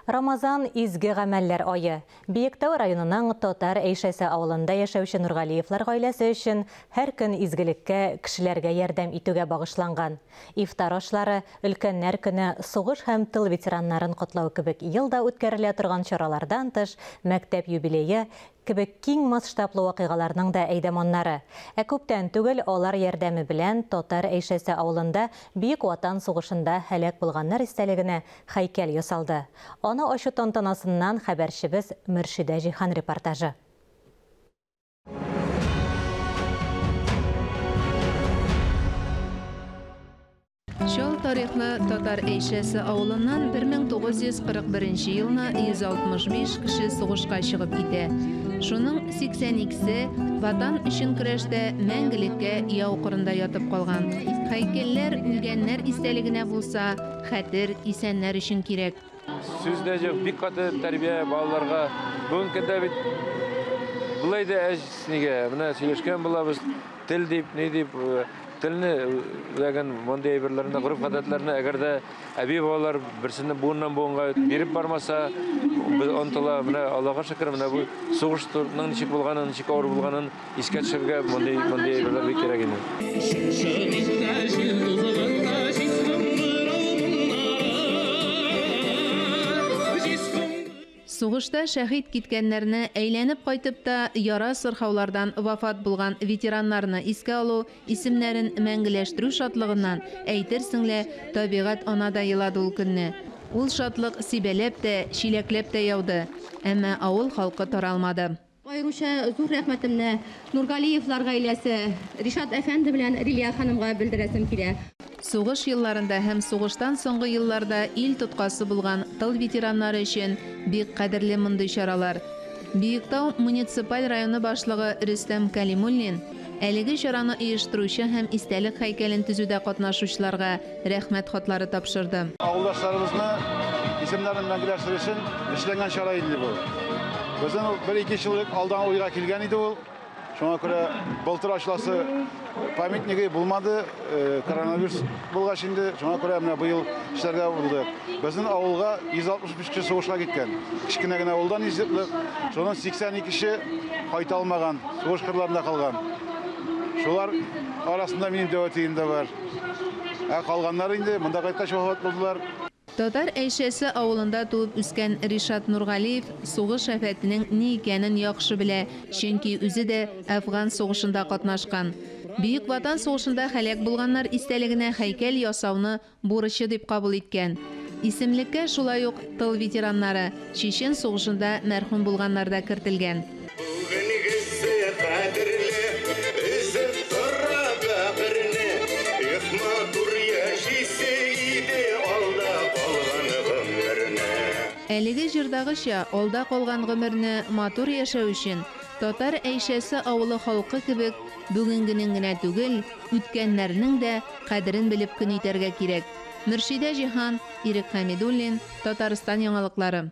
Рамазан изге гамәлләр ае. Биектау районының Татар Әйшәсе авылында яшәүче Нургалиевлар гаиләсе өчен һәр көн изгелеккә, кешеләргә ярдәм итүгә багышланган. Ифтар ашлары, өлкәннәр көне, сугыш һәм тыл ветераннарын котлау кебек елда үткәрелә торган чаралардан тыш, мәктәп юбилее, кебек киң масштаблы вакыйгаларның да әйдаманнары. Ә күптән түгел алар ярдәме белән Татар Әйшәсе авылында Бөек Ватан сугышында һәлак булганнар истәлегенә һәйкәл ясалды. Аны ачу тантанасыннан хәбәрчебез Мөршидә Җиһан репортажы. Чал тарихлы Татар Әйшәсе авылыннан 1941 елны 165 кеше сугышка чыгып китә. Шуның 82-се Ватан өчен көрәштә мәңгелеккә яу кырында ятып калган. Һәйкәлләр үлгәннәр истәлегенә булса, хәтер исәннәр өчен кирәк. Сүз дә юк, бик каты тәрбия балаларга. Бүгенге көндә бит болай да әз нигә, менә сөйләшкән булабыз, тел дип, ни дип, телне дигән мондый әйберләрне, гореф-гадәтләрне әгәр дә әби-бабалар берсеннән буыннан буынга биреп бармаса, без онытыла. Менә Аллага шөкер, менә бу сугышның ничек булганын, ничек авыр булганын искә төшерергә мондый мондый әйберләр бик кирәк инде. Сугышта шәһит киткәннәрне әйләнеп кайтып та яра сырхаулардан вафат булган ветераннарны искә алу, исемнәрен мәңгеләштерү шатлыгыннан әйтерсең лә табигать ана да елады ул көнне. Ул шатлык сибәләп тә, чиләкләп тә яуды. Әмма авыл халкы таралмады. Аеруча зур рәхмәтемне Нургалиевлар гаиләсе, Ришат әфәнде белән Рилия ханымга белдерәсем килә. Сугыш елларында һәм сугыштан соңгы елларда ил тоткасы булган тыл ветераннары өчен бик кадерле мондый чаралар. Биектау муниципаль районы башлыгы Рөстәм Калимуллин әлеге чараны оештыручы һәм истәлек һәйкәлен төзүдә катнашучыларга рәхмәт хатлары тапшырды. Авылдашларыбызны исемнәрен мәңгеләштерү өчен эшләнгән чара иде бу. Безнең бер-ике ел элек алдан уйга килгән иде ул. Шуңа күрә былтыр ачыласы памятнигы булмады, коронавирус булгач инде, шуңа күрә менә быел эшләргә булды. Безнең авылга 165 кеше сугышка киткән. Кечкенә генә авылдан 100, шуның 82 кеше кайта алмаган, сугыш кырларында калган. Шулар арасында минем дәү әтием дә бар. Ә калганнар инде монда кайткач вафат булдылар. Татар Әйшәсе авылында туып үскән Ришат Нургалиев сугыш афәтенең ни икәнен яхшы белә, чөнки үзе дә Әфган сугышында катнашкан. Бөек Ватан сугышында һәлак булганнар истәлегенә һәйкәл ясауны бурычы дип кабул иткән. Исемлеккә шулай ук тыл ветераннары, Чечен сугышында мәрхүм булганнар да кертелгән. Бүгенгесе кадерле, өзеп тора бәгырьне, Эх, матур яшисе иде алда калган гомерне. Әлеге җырдагыча, алда калган гомерне матур яшәү өчен Татар Әйшәсе авылы халкы кебек бүгенгенең генә түгел, үткәннәрнең дә кадерен белеп көн итәргә кирәк. Мөршидә Җиһан, Ирек Хәмидуллин, Татарстан яңалыклары.